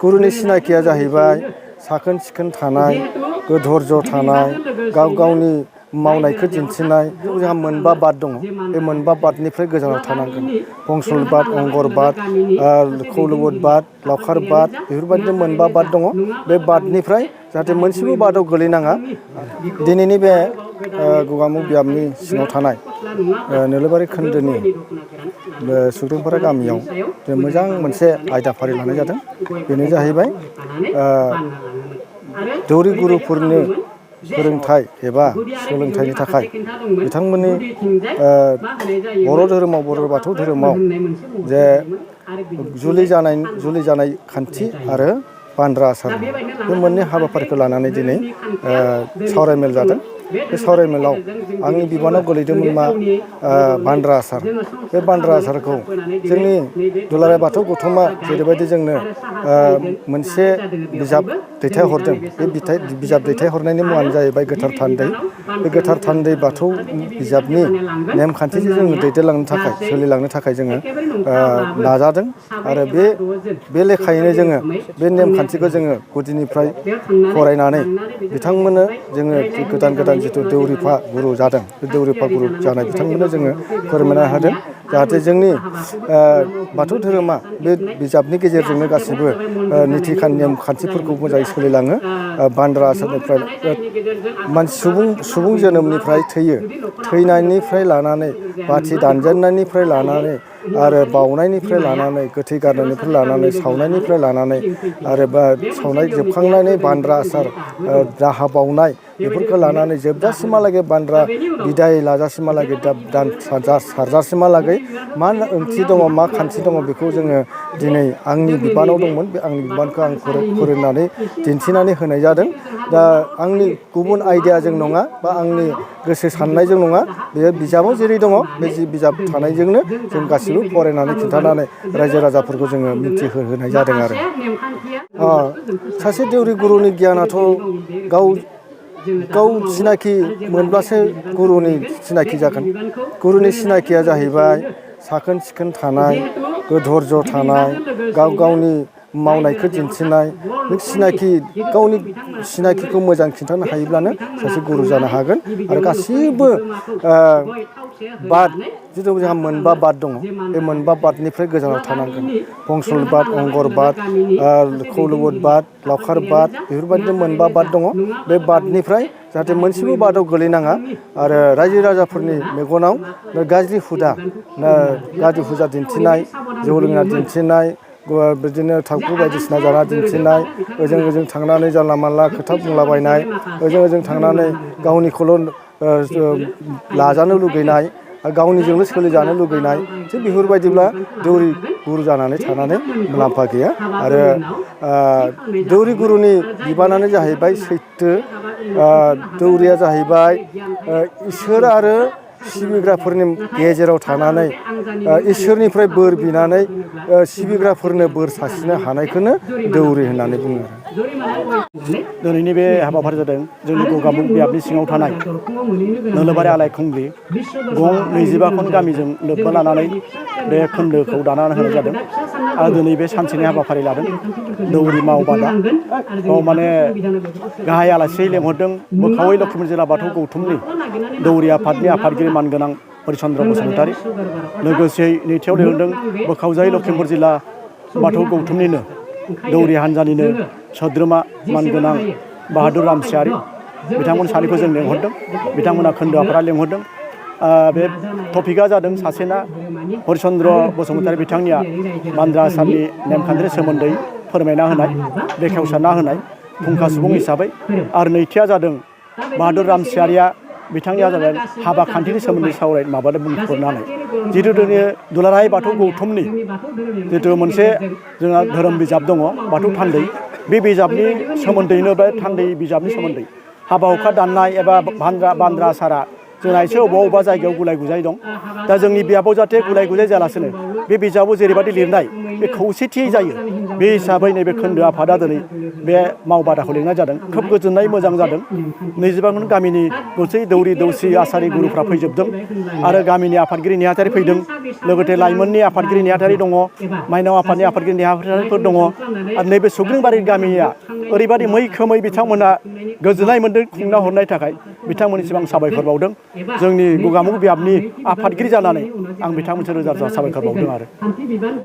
गुरुनि सिनायथिया जाहैबाय साखोन सिखोन थानाय, धैर्य थानाय, गाव गावनि मावनायखौ दिन्थिनाय। जोंहा मोनबा बाद दङ। बे मोनबा बादनिफ्राय गोजानाव थानांगोन। फंसल बाद, अंगर बाद, कौलबद बाद, लावखार बाद, बेफोरबायदिनो मोनबा बाद दङ। बे बादनिफ्राय जाहाथे मोनसेबो बादाव गोलैनाङा। दिनैनि बे गगामुग बिजाबनि सिङाव थानाय नोलोबारि खोन्दोनि सुबुंफोरा गामियाव मोजां मोनसे आयदाफारि लानाय जादों। बेनो जाहैबाय दौरि गुरुफोरनो फोरोंथाइ एबा सोलोंथाइनि थाखाय बिथांमोननि बर' धोरोमाव, बर' बाथौ धोरोमाव जे जुलि जानाय खान्थि आरो बान्द्रा आसार, बे मोननै हाबाफारिखौ लानानै दिनै सावरायमेल जादों। बे सावरायमेलाव आंनि बिबानाव गोलैदोंमोन मा बान्द्रा आसार। बे बान्द्रा आसारखौ जोंनि दुलाराय बाथौ गौथुमा जेरैबायदि जोंनो मोनसे बिजाब दैथायहरदों। बे बिजाब दैथायहरनायनि मुङानो जाहैबाय गोथार थान्दै। बे गोथार थान्दै बाथौ बिजाबनि नेमखान्थिजों जोङो दैदेनलांनो थाखाय, सोलिलांनो थाखाय जोङो नाजादों। आरो बे लेखायैनो जोङो बे नेमखान्थिखौ जोङो गुदिनिफ्राय फरायनानै बिथांमोननो जोङो गोदान गोदान जिथु दौरिफा गुरु जादों, बे दौरिफा गुरु जानाय बिथांमोननो जोङो फोरमायना होदों। जाहाथे जोंनि बाथौ धोरोमा बे बिजाबनि गेजेरजोंनो गासैबो निथि नेम खान्थिफोरखौ मोजाङै सोलिलाङो। बान्द्रा आसारनिफ्राय सुबुं जोनोमनिफ्राय थैनायनिफ्राय लानानै, बाथि दानजेननायनिफ्राय लानानै, आरो बाउनायनिफ्राय लानानै, गोथै गारनायनिफ्राय लानानै, सावनायनिफ्राय लानानै, आरो सावनाय जोबखांनानै बान्द्रा आसार दाहा बाउनाय, बेफोरखौ लानानै जोबजासिमहालागै बान्द्रा बिदाय लाजासिमहालागै दान सारजासिमहालागै मा ओंथि दङ, मा खान्थि दङ, बेखौ जोङो दिनै आंनि बिबानाव दंमोन। बे आंनि बिबानखौ आं फोरोंनानै दिन्थिनानै होनाय जादों। दा आंनि गुबुन आइडियाजों नङा, बा आंनि गोसो साननायजों नङा, बेयो बिजाबाव जेरै दङ बे बिजाब थानायजोंनो जों गासिबो फरायनानै खिन्थानानै रायजो राजाफोरखौ जोङो मिथिहोनाय जादों। आरो सासे दौरि गुरुनि गियानाथ' गाव सिनाखि मोनब्लासो गुरुनि सिनाखि जागोन। गुरुनि सिनाखिया जाहैबाय साखोन सिखोन थानाय, धैर्य थानाय, गाव गावनि मावनायखौ दिन्थिनाय। गावनि सिनाखिखौ मोजां खिन्थानो हायोब्लानो सासे गुरु जानो हागोन। आरो गासिबो बाद, जिथु जोंहा मोनबा बाद दङ, बे मोनबा बादनिफ्राय गोजानाव थानांगोन। फंसल बाद, अंगर बाद, कौलबद बाद, लावखार बाद, बेफोरबायदिनो मोनबा बाद दङ। बे बादनिफ्राय जाहाथे मोनसेबो बादाव गोलैनाङा। आरो रायजो राजाफोरनि मेगनाव गाज्रि हुदा दिन्थिनाय, जौ लोंना दिन्थिनाय, बिदिनो थांखु बायदिसिना जाना दिन्थिनाय, ओजों थांनानै जानला मानला खोथा बुंलाबायनाय, ओजों थांनानै गावनिखौल' लाजानो लुगैनाय, गावनिजोंनो सोलिजानो लुगैनाय, थिग बेफोरबायदिब्ला दौरि गुरु जानानै थानानै मुलाम्फा गैया। आरो दौरि गुरुनि बिबानानो जाहैबाय सैथो। दौरिया जाहैबाय इसोर आरो सिबिग्राफोरनि गेजेराव थानानै इसोरनिफ्राय बोर बिनानै सिबिग्राफोरनो बोर सारस्रिनो हानायखौनो दौरि होननानै बुङो। दिनैनि बे हाबाफारि जादों जोंनि गगामुग बिजाबनि सिङाव थानाय नोलोबारि आलायखुंग्रि गं 25 खन गामिजों लोब्बा लानानै बे खोन्दोखौ दानानै होनाय जादों। आरो दिनै बे सानसेनि हाबाफारि लादों दौरि मावबादा। बाव माने गाहाय आलासि लेंहरदों मोखावै लखिमपुर जिल्ला बाथौ गौथुमनि दौरि आफादनि आफादगिरि मानगोनां हरिचन्द्र बसुमतारी। लोगोसे नैथियाव लेंहरदों बोखावजाय लखिमपुर जिल्ला बाथौ गौथुमनिनो दौरि हान्जानिनो सोद्रोमा मानगोनां बाहादुर रामसियारि। बिथांमोन सानैखौ जों लेंहरदों। बिथांमोना खोन्दो आफादा लेंहरदों। बे टपिकआ जादों सासेना हरिचन्द्र बसुमतारी बिथांनिया बान्द्रा आसारनि नेमखान्थिनि सोमोन्दै फोरमायना होनाय, बेखेवसारना होनाय फुंखा सुबुं हिसाबै। आरो नैथिया जादों बाहादुर रामसियारिया, बिथांनिया जाबाय हाबा खान्थिनि सोमोन्दै बुंफोरनानै। जिथु दिनै दुलाराय बाथौ गौथुमनि जिथु मोनसे जोंहा धोरोम बिजाब दङ बाथौ थान्दै, बे बिजाबनि सोमोन्दैनो बे थान्दै बिजाबनि सोमोन्दै हाबा हुखा दाननाय एबा बान्द्रा आसारा जोंना एसे अबेबा जायगायाव गुलाय गुजाय दं दा जोंनि बिजाबाव जाहाथे गुलाय गुजाय जायालासिनो बे बिजाबाव जेरैबायदि लिरनाय बे खौसेथियै जायो बे हिसाबै नैबे खोन्दो आफादा दिनै बे मावबादाखौ लिंनाय जादों खोब गोजोननाय मोजां जादों 25 गामिनि गासै दौरि दौसि आसारि गुरुफ्रा फैजोबदों आरो गामिनि आफादगिरि नेहाथारि फैदों लोगोसे लाइमोननि आफादगिरि नेहाथारि दङ माइनाव आफादनि आफादगिरि नेहाथारिफोर दङ आरो नैबे सुग्रिबारि गामिया ओरैबायदि मैखोमै बिथांमोना गोजोननाय मोन्दों खुंना हरनायनि थाखाय बिथांमोननिसिम आं साबायखर बावदों जोंनि गगामुग बिजाबनि आफादगिरि जानानै आं बिथांमोनखौ रोजा रोजा साबायखर बावदों आरो